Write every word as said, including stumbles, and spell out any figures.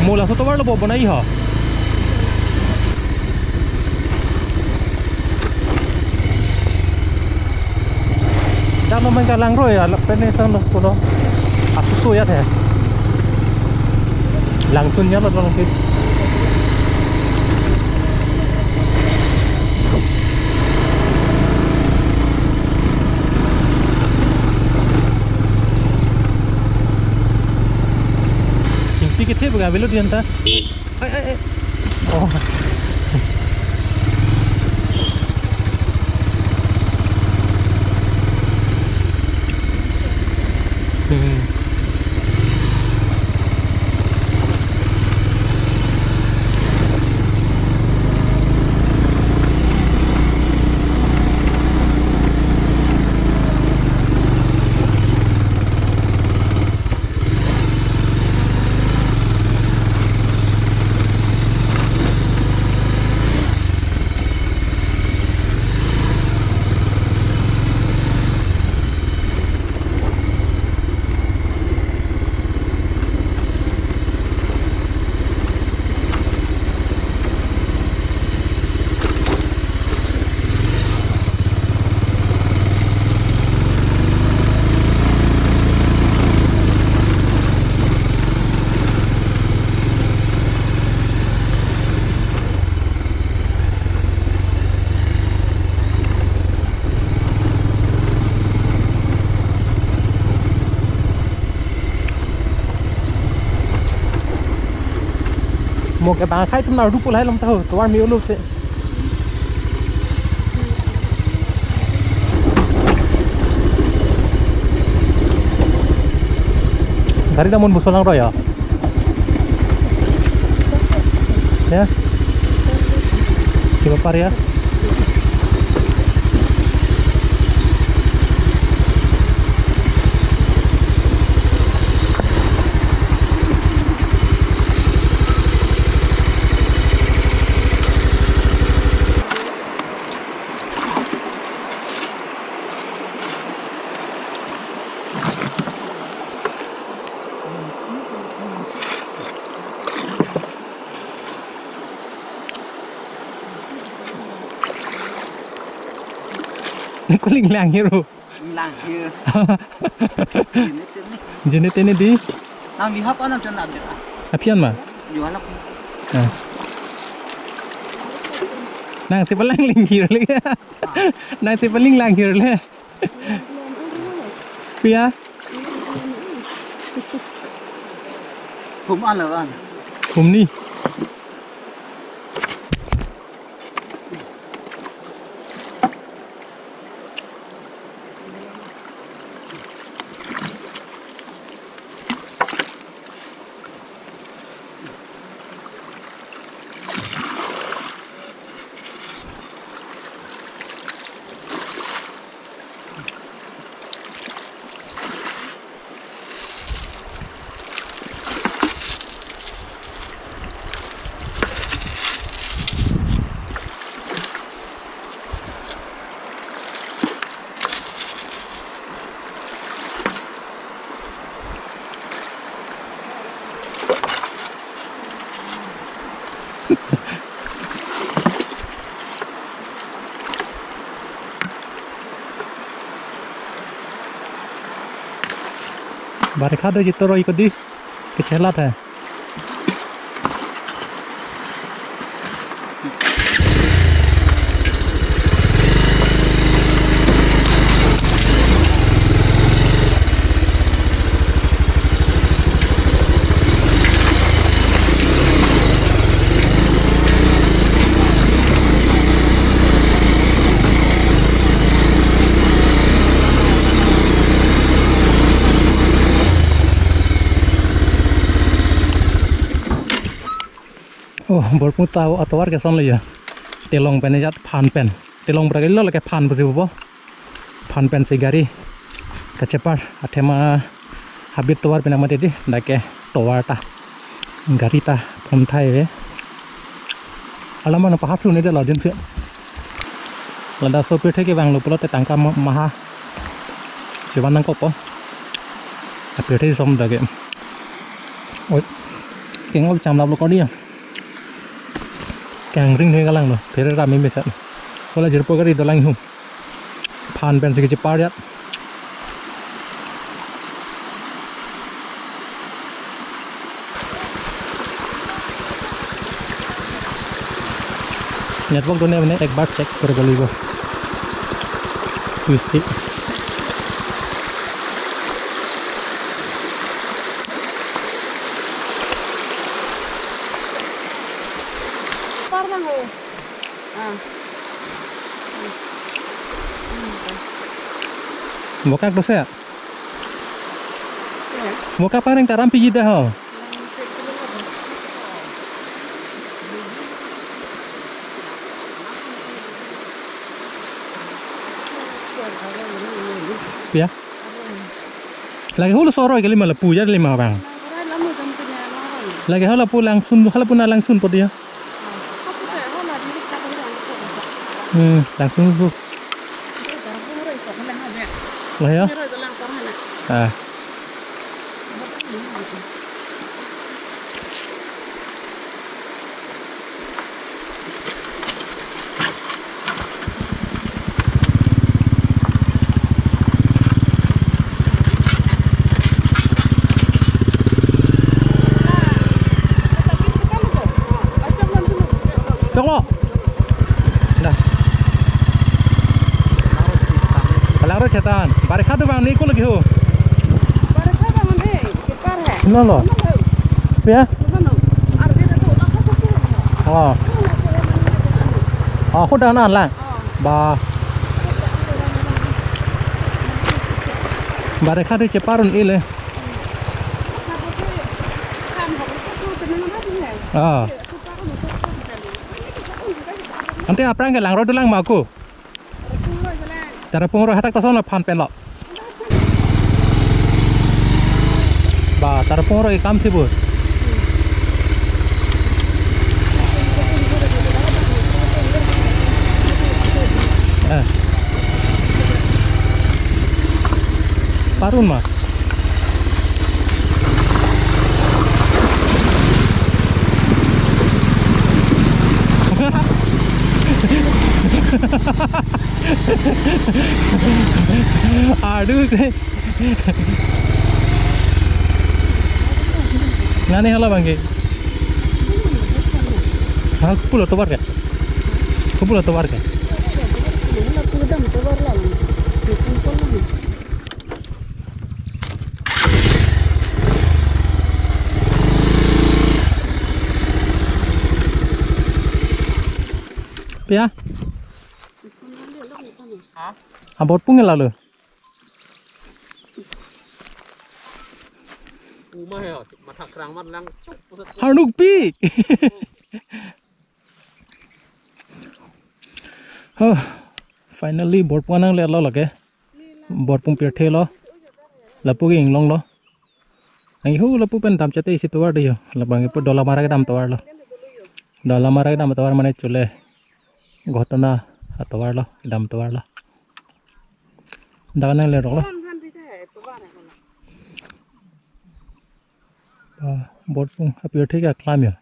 Oh, laso tovar lo bo bonai ho. Dak lo man kalang roi, alak pen ne sang lo kono. Asu so ya the. Langsun ya lo lang ke. Ingti ke the bega belo dian ta. Ai, ai, ai. Oh. Hmm. Mo ke bang khai tum na du pulai lom tahu, tovar me-olo te. Gari namun busolang roi ya. Ya. Coba par ya. Kuling lang hero. Lang hero. Ini tuh nih. Jenis ini di. Nang lihat apa nang cuma ambil ah. Apian ma? Jual aku. Ah. Nang si palang linghir le. Nang si paling langhir le. Pia? Hum ala kan? Hum ni. Barikha do jitor oi kodi kechelat hai. Oh, Borpung ta atovar ke son lo ya. Telong pen ajat phan pen. Telong bra ke lo lake phan pusi bo. Phan pen si gari kachepar athema habit tovar pen amate di dak ke tovar ta. Gari ta pon thai ve. Alam mana pahat suni de lo jin se. Ladak so pirthe kevang lo pulote tangka ma-, maha chevan nangkokpo. Apirthe som dak ke. Oi. Kengol chamlap lo kodi ya. Kengring ne galang lo. Phere rami mesa. Wala jirpo gari dolang hu. Phan pensi kechepar ya. Network done mane ekbar check koribo lagibo. Twisted. Par lang ho. Ah. Bokak dosa. Ya. Bokak pareng taram piji dah ho. Ya. Lake holo soroi kalima lapu ja lima bang. Lake hala pu langsun, hala pu na langsun po dia. Hmm, langsun su. Lah ya. Ah. Choklo. Dah. Kalang ro chetan. Barekha do bang ni ko lagi ho. Barekha bang ni. Kepar hai. No, no. No, no. Ya? No, no. Arvi na to, na ko ko. Oh. Oh, huda na lang. Oh. Ba. Barekha de cheparun ile. Ah. Ante aphrang ke lang ro dolang ma ko. Tarapung ro hatak ta son la phan pen lo. Ba, Tarapung ro ikam thibur. Eh. Parun ma. Aduh, teh. Nani hala bangke. Ha, pulo tovar ke. Pulo tovar ke. Pia? Abot pung lalo. Uma he, matha krang mat lang chuk pusat. Harnukpi. Oh, finally, Borpung nangletlo lake. Borpung pirthe lo. Lapu ke inglong lo. Nanghu lapu pen dam chate isi tovar de yo. Labang ipu Dolamara kedam tovar lo. Dolamara kedam tovar mane chule. Ghotona atovar lo, kedam tovar lo. Dak nanglerok lo. Ah, Borpung apirthe ke aklam ya.